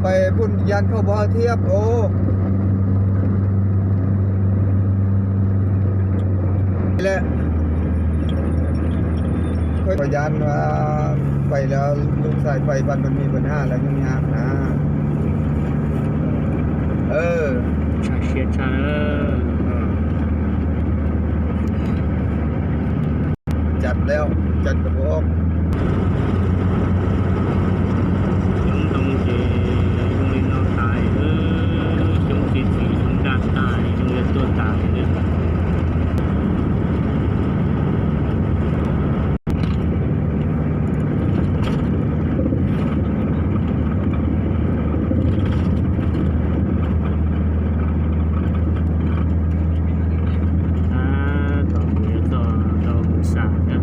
Pais Phun Yas Khau Pov Thiab os. Lawm, Khau Pov Yas, pais lawm, lub xais pais Ban Ban Mi Ban Ha lawm, nyob nyab na. Tshaj siab tshaj. Cas lawm, cas kom ua. Xyoob ntoo ces zoo li no tas, xyoob txiv txiv xyoob nraj tas, xyoob yuav tuaj tas li. Tab tom mus yuav txog rau Hoos Xas thiab.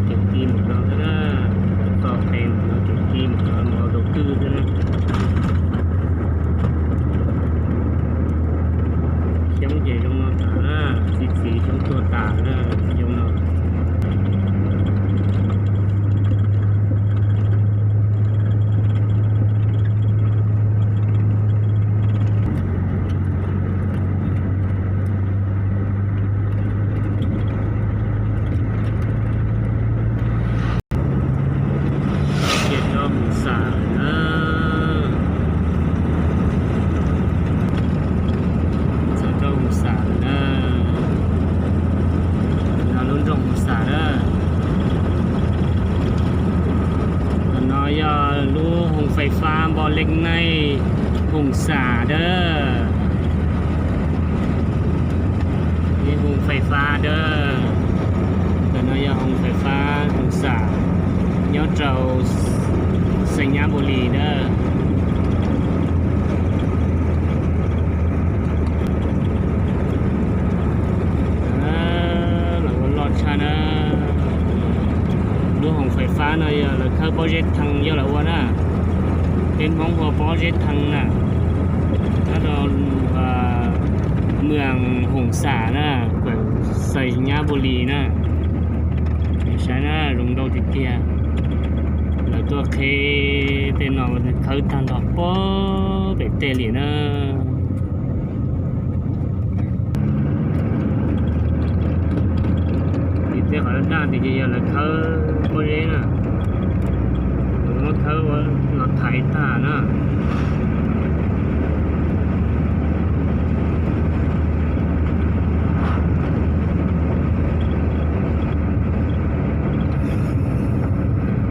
Kem ti mus no thiab na, txoj qe mus no kem ti mus no mus tau twg thiab na. Xyoob ces zoo no tas na, txiv txiv xyoob tuaj tas na, xyoob no. Ces rau Hoos Xas lawm na. Txog rau Hoos Xas lawm na. No lub nroog Hoos Xas na. Ntawm no yog lub hoos fais fab Npo Lej Naij Hoos Xas dawb. Ib hoos fais fab dawb. Ntawm no yog hoos fais fab Hoos Xas nyob rau Xeem Nyab Npus Lis dawb. Lawv ua loj tshaj na. Lub hoos fais fab no yog lawv khawb pob zeb thee yog lawv ua na. Peb Hmoob hu ua pob zeb thee na. Nyob rau Mws Hoos Xas na, Xeem Nyab Npus Lis na. Saib na, zoo nkauj tiag tiag. Lawv tuaj qheb tej no khawb tag nrho pem tej li na. Ces tej qhov daj daj ces yog lawv khawb pob zeb na. Lawv muab khawb ua los thaiv tag na.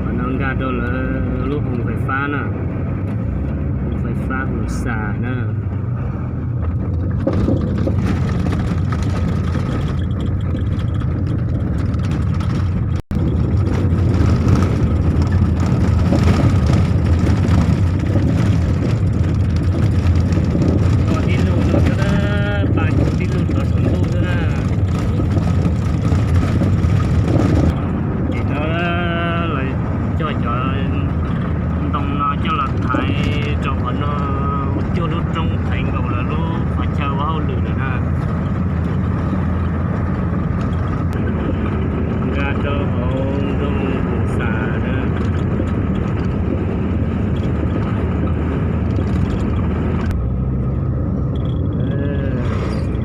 Qhov no nkag rau lawv lub hoos fais fab na, hoos fais fab Hoos Xas na. Tij lug no xwb na, pab tij lug rov saum ntuj xwb na. Ces no lawv coj cov ntoo no coj los thaiv rau qhov no, cuaj lub roob thaiv nkaus lawv lub qhov chaw ua hauj lwm lawm na. Nkag rau hauv nroog Hoos Xas na.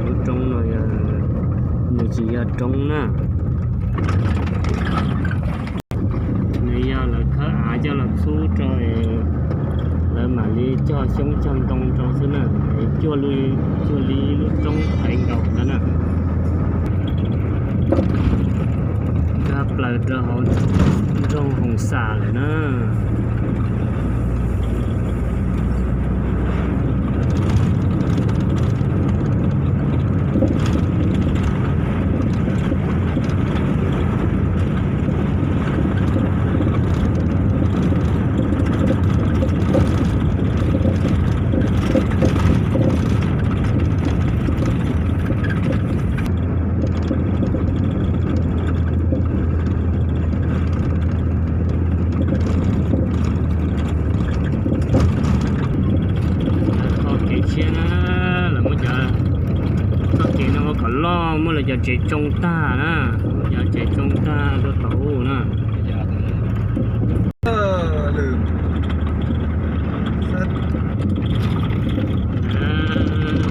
Lub roob no yog, nws tsis yog roob na. Nws yog lawv khawb av coj los txhub rau, lawv mam li cog xyoob cog ntoo rau xwb na. Cuaj li, cuaj li lub roob thaiv nkaus ntawd na. Nkag plaws rau hauv nroog Hoos Xas lawm na. Tsev tsoo tag na, yog tsev tsoo tag rau tod na.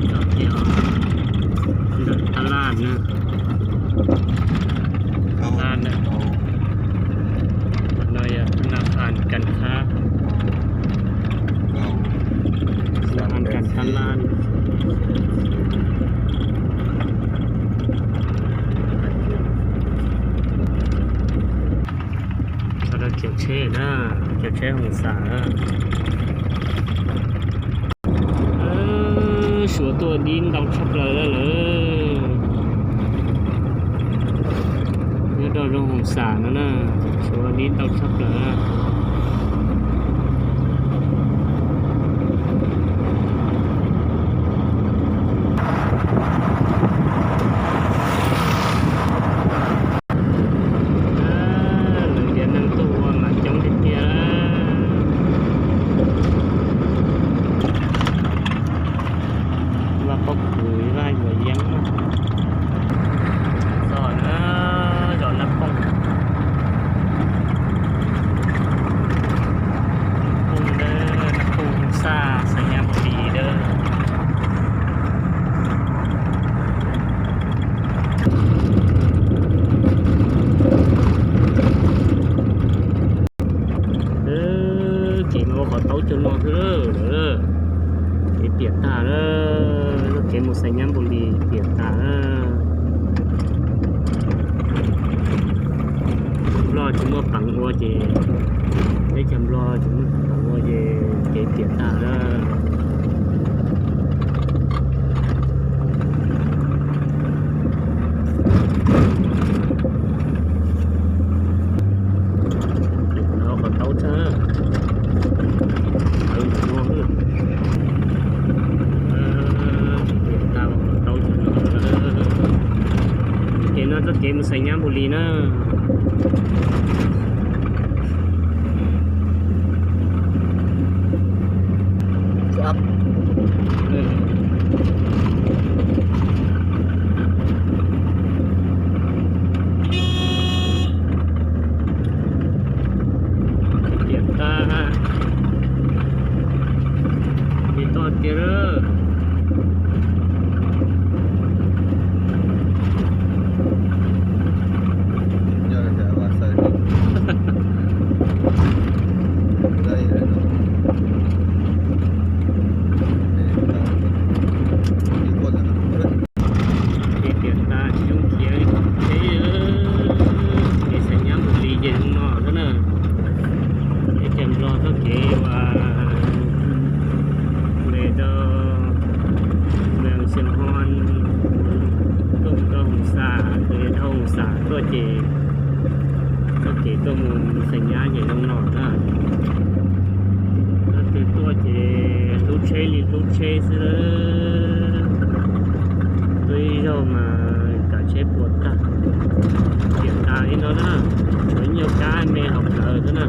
Txog kiag ntawm Thab Laj na. Thab Laj na. Qhov no yog thab Laj Phan Kan Thab. Thab Laj Phan Kan Thab Laj. Txog rau cov tsheb na, cov tsheb Hoo Xam na. Suav tuaj dib ntau tshaj plaws lawm. Nyob rau zos Hoo Xam no na, Suav dib ntau tshaj plaws. Lawv tias neeg tuaj ua mas coob tiag tiag. Vaj Pob Kws, Vaj Yuam Yeeb. Txog na, zos Nab Pooj. Pooj Dawb, Nab Pooj, Xaj, Xais Nyab Npus Lis Dawb. Kev mas ua qhov taub cuag no xwb. Kev piam tag lawm, kev mus Xais Nyab Npus Lis piam tag lawm. Nplog tsis muaj peev ua ces, teb chaws Nplog tsis muaj peev ua ces kev piam tag lawm. Qhov taub tshaj, tawv ntawm no. Piam tag qhov taub tshaj no. Ces no txoj kev mus Xais Nyab Npus Lis na. Piam tag, nim toj tiag lawm. Kev piam tag tsis zoo khiav li, kev Xais Nyab Npus Lis ces zoo no xwb na. Teb chaws Nplog txoj kev uas nres rau Vaj Xees Hoo tuaj mus rau Hoo Xam, ces dhau Hoo Xam tuaj ces txoj kev tuaj mus Xais Nyab ces zoo no na. Leej twg tuaj ces hlub tsheb li hlub tsheb xwb. Tuaj ib zaug mas kav tsheb puas tag, piam tag li no na, tshuav nyuag kab me hauv plawv xwb na.